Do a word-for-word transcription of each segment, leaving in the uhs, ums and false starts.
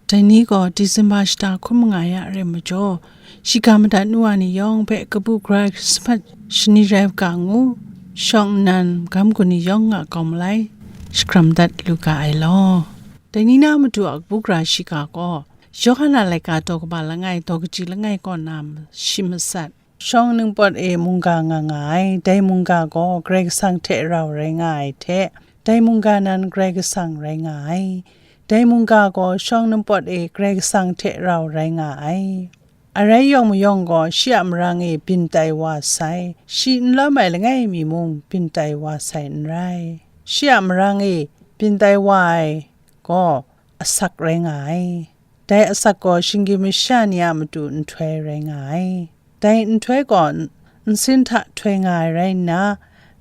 Dai ni gaw Disemba shata hkrum nga ya re majaw, shiga madat nu wa ni yawng hpe kabu gara ai Krismas shani rai u ga ngu, shawng nnan magam gun ni yawng a kau malai, shakram dat lu ga ai law. Dai ni na matu a kabu gara shiga gaw, Yawhan a laika daw kaba langai, daw kaji langai kaw na shi masat. Shawng ningpawt e mungga nga nga ai, dai mungga gaw Karai Kasang hte rau rai nga ai hte, dai mungga nan Karai Kasang rai nga ai. Dai mungga gaw shawng ningpawt e Karai Kasang hte rau rai nga ai. Arai yawng mayawng gaw shi a marang e byin tai wa sai, shi n lawm ai langai mi mung byin tai wa sai n rai. Shi a marang e byin tai wa ai gaw asak rai nga ai. Dai asak gaw shinggyim masha ni a matu nhtoi rai nga ai. Dai nhtoi gaw n-, nsin hta htoi nga ai rai nna,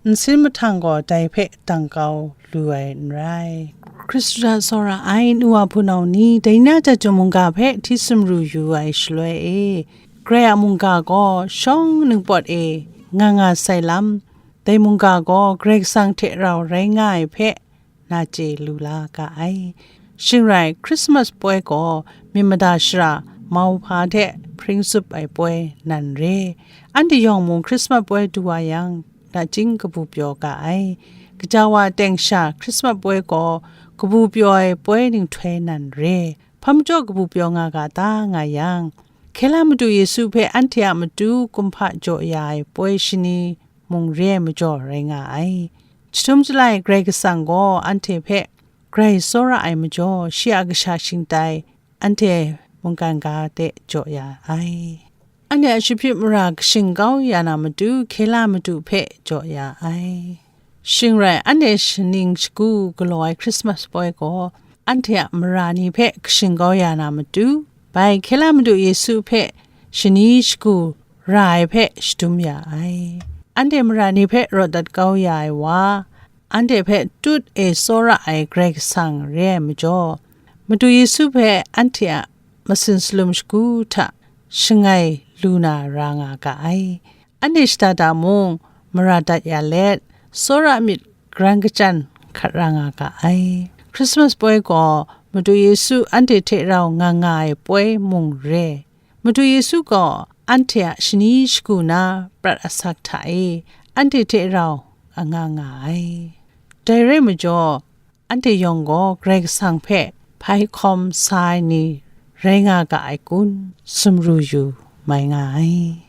nsin mahtang gaw dai hpe dang kau lu ai n rai. Hkristu hta tsawra ai nu wa hpunau ni, dai na jat jung mungga hpe hti sumru yu ai shaloi e, Karai a mungga gaw shawng ningpawt e nga nga sai lam, dai mungga gaw Karai Kasang hte rau rai nga ai hpe na chye lu la ga ai. Shing rai, Krismas poi gaw myit mada shara mauhpa hte hpring tsup ai poi nan re. Anhte yawng mung Krismas poi du wa yang, nachying kabu pyaw ga ai. Gaja wa teng sha Krismas poi gaw kabu pyaw ai poi ninghtoi nan re. Hpa majaw kabu pyaw nga ga ta nga yang, hkye la Madu Yesu hpe anhte a matu kumhpa jaw ya ai poi shani mung re ai majaw rai nga ai. Chyahtum chyalai Karai Kasang gaw anhte hpe grai tsawra ai majaw, shi a kasha shingtai anhte mungkan ga de jaw ya ai. Anhte a shahpit mara kashing kau ya na matu, hkye la Madu hpe jaw ya ai. Shing rai, anhte shaning shagu galaw ai Krismas poi gaw, anhte a mara ni hpe kashing kau ya na matu, bai hkye la Madu Yesu hpe shani shagu ra ai hpe shadum ya ai. Anhte mara ni hpe rawt dat kau ya ai wa, anhte hpe tut e tsawra ai Karai Kasang re ai majaw, Madu Yesu hpe anhte a masin salum shagu hta shangai lu na ra nga ga ai. Anhte shada da mung mara dat ya let, tsawra myit garan kachyan hkat ra nga ga ai. Krismas poi gaw Madu Yesu anhte hte rau nga nga ai poi mung re. Madu Yesu gaw anhte a shani shagu na prat asak hta e anhte hte rau a nga nga ai. Dai rai majaw, anhte yawng gaw Karai Kasang hpe hpai hkawm sa ai ni rai nga ga ai kun sumru yu mai nga ai.